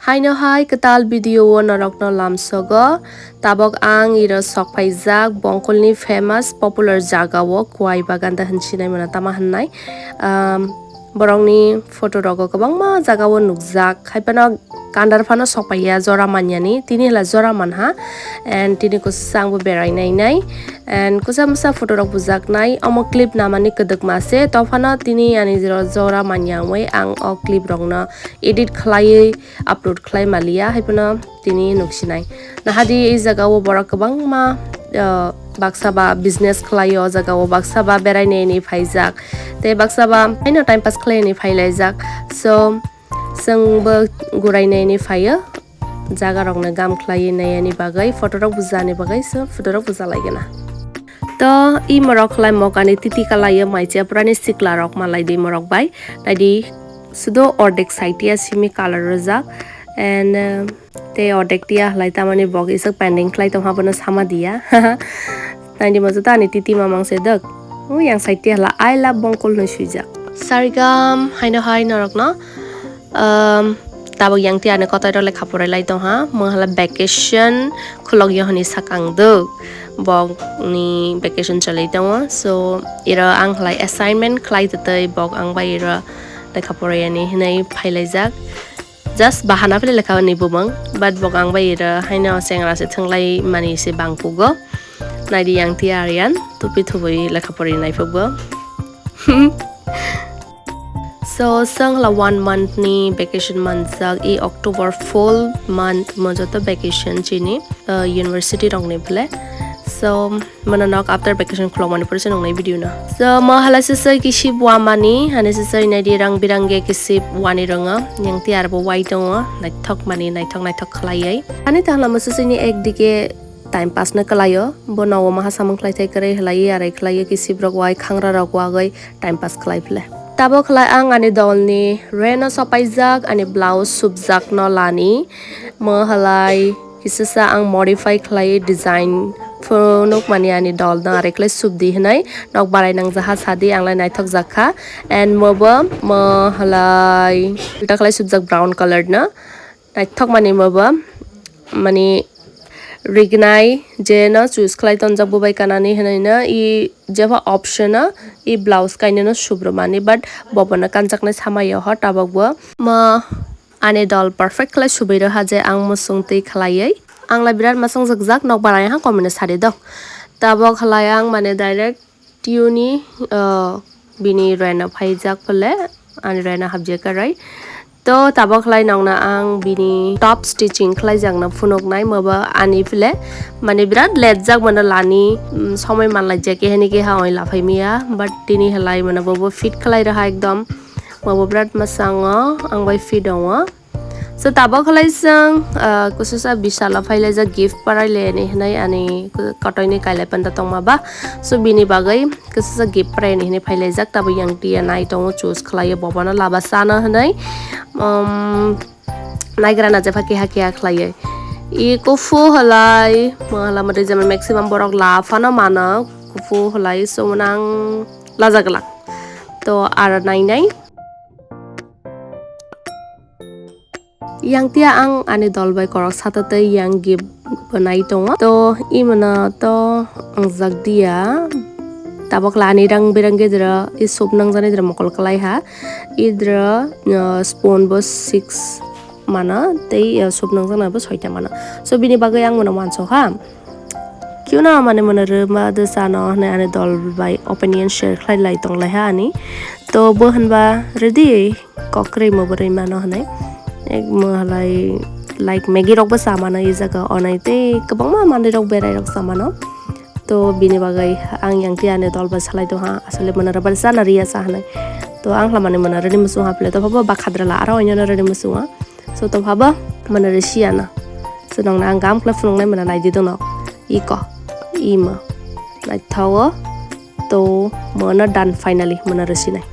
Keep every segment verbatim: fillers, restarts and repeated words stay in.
Haino hai kwtal video o norokno lamsogo. Tabok ang iro sok phaijak Bongkolni famous popular jaga o Kwai Bagan da hinsinai mano tama hinnai. Um, borokni photo rogo kwbangma jaga o nukjak. Haipano kandar phano sok phaiya jora manyani. Tini hwla jora manha. And tini kwchwsa angbo berai nainai. And kwsa masa photo rok bujaknai. Omo clip namani kwdwkma se. Tophano tini ani jora manya wngwi ang o clip rokno edit khlaiwi upload khlai maliya, haiphano tini nuksinai. Nahadi ei jaga o borok kwbangma, uh, baksa ba business khlai o jaga o, baksa ba berai nai ni phaijak, tei baksa ba haino time pass khlai ni phailaijak. So, chwng bo gurai nai ni phaio, jaga rok no gam khlai nai ni bagwi, photo rok buja ni bagwi, so photo rok buja lai gana. To, i morok khlai mokani titi kalai o mai chepra ni sikla rok malai di morok bai. Nai di, sudo ordek saitia simi colour rwjak. And, uh, tei ordek tia halai tamani bok isuk pending khlai tongha bono sama dia. Nai di mojo ta ani titi mamang se dok. O yang saitia hala I love Bongkol no suijak. Sarigam, haino hai norok no. Um, tabok yang tia ani kotai rok lekha porai lai tongha. Mo hala vacation khulok yo hwnwi sakang dok. Bok ni vacation chalai tongo. So, iro ang halai assignment khlai tei bok ang bai iro lekha porai ani hwnwi phailaijak. Just bahana phile lekha ni bumung, but bok ang bai iro haino chengra se thwnglai mani se bangkugo. Nai di yang tia Aryan, tupi thubui lekha porai nai phukgo. So, chwng la one month ni vacation manjak, i October full month mo joto vacation chini, uh, university rok ni phile. So, mano nok after vacation khulok mani pore se nung nai video no. So, mo hala se soi kisip wa mani, hane se soi nai di rang birang ge kisip wani rongo, yang ti arbo wai tongo, naithok mani, naithok, naithok khlaiwi. Ani ta hala mo se soi ni ek dige time pass no kwlaio, bo nogo maha samung khlai thai kwrwi hlaiwi arai khlaiwi kisip rok wai khangra rok wagwi time pass khlai phle. Tabok khlai ang ani dolni reno sopaijak, ani blouse subjak no lani, mo halai kisasa ang modify khlai design phunuk mani ani dolno arai khlai subdi hinai nok barai nang jaha sadi ang lai naithok jakha, and mobo mo halai ulta khlai subjak brown colour no. Naithok mani mobo, mani rignai je no choose khlai tonjak bo bai kanani hinwi no i jeba option o i blouse kainwi no subro mani, but bobo no kanjaknai sama yo ho tabok bo. Mo ani dol perfect khlai subui rw ha je ang muchung twi khlaiwi. Ang lai birat masang jakjak nok barai ha comment o sadi do. Tabok khlai ang mane direct Tiyuni, uh, bini rena phaijak pole, ani rena habjak karai. To tabok khlai nokna ang bini top stitching khlaijakna phunuknai, mobo ani phle mane birat letjak mano lani, mm, somoi manlaijak keheni keha oi laphai miya, but tini halai mano bobo fit khlai raha ekdom, mobo birat masango, ang bai fit ongo. So, tabok khlai chwng, ah, kususa bisalo phailaijak gift parai le hinwi hinwi ani kotoini kailai panda tongma ba. So, bini bagwi kususa gift parai ni hinwi phailaijak, tabuk yang tia nai tongo, choose khlaiwi bobono laba chano hinwi. Um, naigra na jepha keha keha khlaiwi. I kufu halai, mo hala mate jemon maximum borok la phano mano, kufu halai so nang lajaglak. To aro nai nai. Yang tia ang ani dol bai korok sata tei yang gift bo nai tongo. To imano to ang jak dia. Tabok la ani rang berang ge dra i soup nang jani dra mokol kalai ha. I dra, uh, spoon bo six mano tei, uh, soup nang jana bo soita mano. So bini bagwi ang mano manso ha. Kiuna mane mane rwma de sano hwnwi ani dol bai opinion share khlai lai tong lai ha ani. To bo hwnba ready kok kwrwi mo bwrwi mano hwnwi. Ek mo halai like Maggi rok bo sa mano e jaga onai tei kwbangma manwi rok berai rok sa mano. To bini bagwi ang yang tei ani dol bai salai tong ha asole mane rwbar sana riya sa hwnwi. To ang hla mane mane rwni muchung ha phle to bo ba khadra la aro oino rwni muchung ha. So to phaba mane rwsi ya na. So nokna ang gam khlai phunuknai mane nai di dono. Iko. Imo. Naithago. To mane done finally mane rwsinai.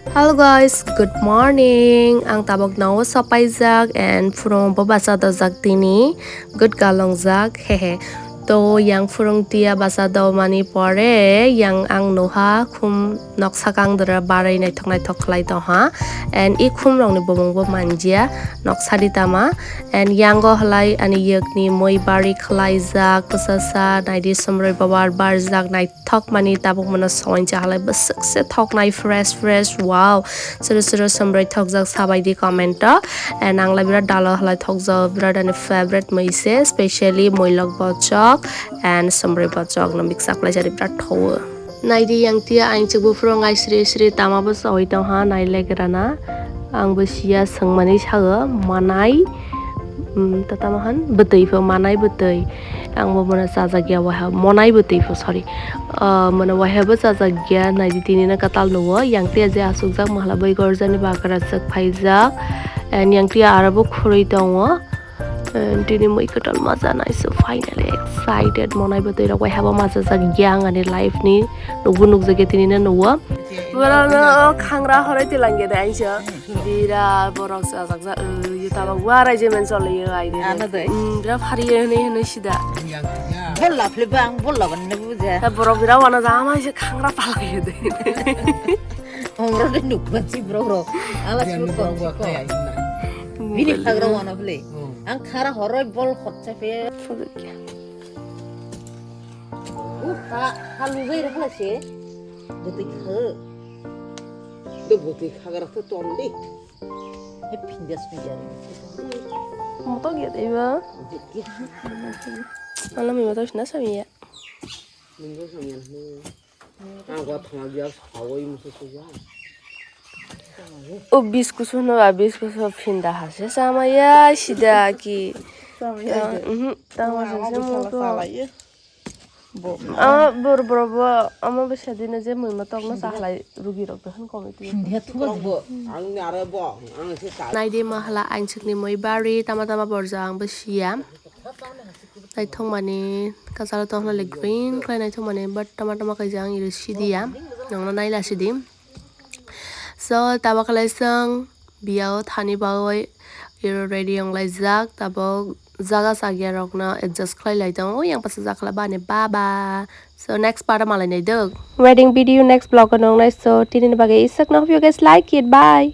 Hello guys, good morning. Ang tabok nao sapaijak and phurung bo bacha dojak tini. Good galongjak. Hehe. To yang phwrwng tiya bacha dawmani pore yang ang nuha khum noksa kangdra barwi naithok naithok khlai tongha. And i khum rokni bumung bo manjia noksa di tama. And yango halai ani yakni mui bari khlaijak kwchasa naidi somroi babar barjak naithok mani tabuk mano soincha halai bwswk se thoknai fresh fresh wow. Suru suru somroi thokjak sabai di comment o. And ang lai birat dalo halai thokjak birat ani favorite mui se specially muilok bochok and somroi bochok no mix up lai jani birat thowo. Naidi yang tia ang chukbo phwrwng ai sri sri tama bo chawi tongha nai legrana. Ang bo siya swngmani sago manai, um, ta tama han bwtwi pho manai bwtwi. Ang bo mano chajak ya waha monai bwtwi pho sorry. Ah, mano waha bo chajak ya naidi tini na katal nuwo yang tia je asukjak mahala bai gorjani bakra chwk phaijak. And yang tia aro bo khurui tongo. And tini mui kwtal maja nai so finally excited monai bwtwi rok bai haba maja jak yang ani life ni nukbo nukjak ya tini na nuwo. Borok no khangra horoi tilang ya de aisa. Bira borok chajak jak, eh, yuta ba warai je men chole yo ai de. Ano de. Hmm, bira phari ye hene hene sida. Bol la phli bang bol la ban ne buja. Ta borok bira wana jama se khangra pala ye de. Ongro de nuk ban si borok rok. Ala si borok rok. Bini khagra wana phli. Ang khara horoi bol khotsa phe. Uh, ha, ha lugai rakla se. Bwtwi kha. Do bwtwi khagra to ton di. He phindas mi jar. Moto gya dei ba. Ala mi moto sina sami ya. Nunggu sami ya. Ang gua thang dia sawai musu suja. O biscuit no ba biscuit no phinda hase sama ya sida ki. Sama ya. Mhm, tama sese moto. Ama bor bor bo ama bwsa dino je mui motok no sahlai rugi rok dohon komiti. Phindia thuba bo. Ang ni aro bo. Ang se sa. Naidi mahala ang chikni mui bari tama tama borja ang bwsiya. Naithokmani kwcharo tongkha le green khlai naithokmani but tama tama kaijak ang iro sidiya nongno naila sidi. So tabok khlai chwng biyao thani bagwi iro ready wnglaijak tabok jaga chakya rokno adjust khlai lai tongo yang bwsa jakla bani baba. So next part o malai naidok wedding video next vlog o nongnai so tini bagwi isakno hope you guys like it bye.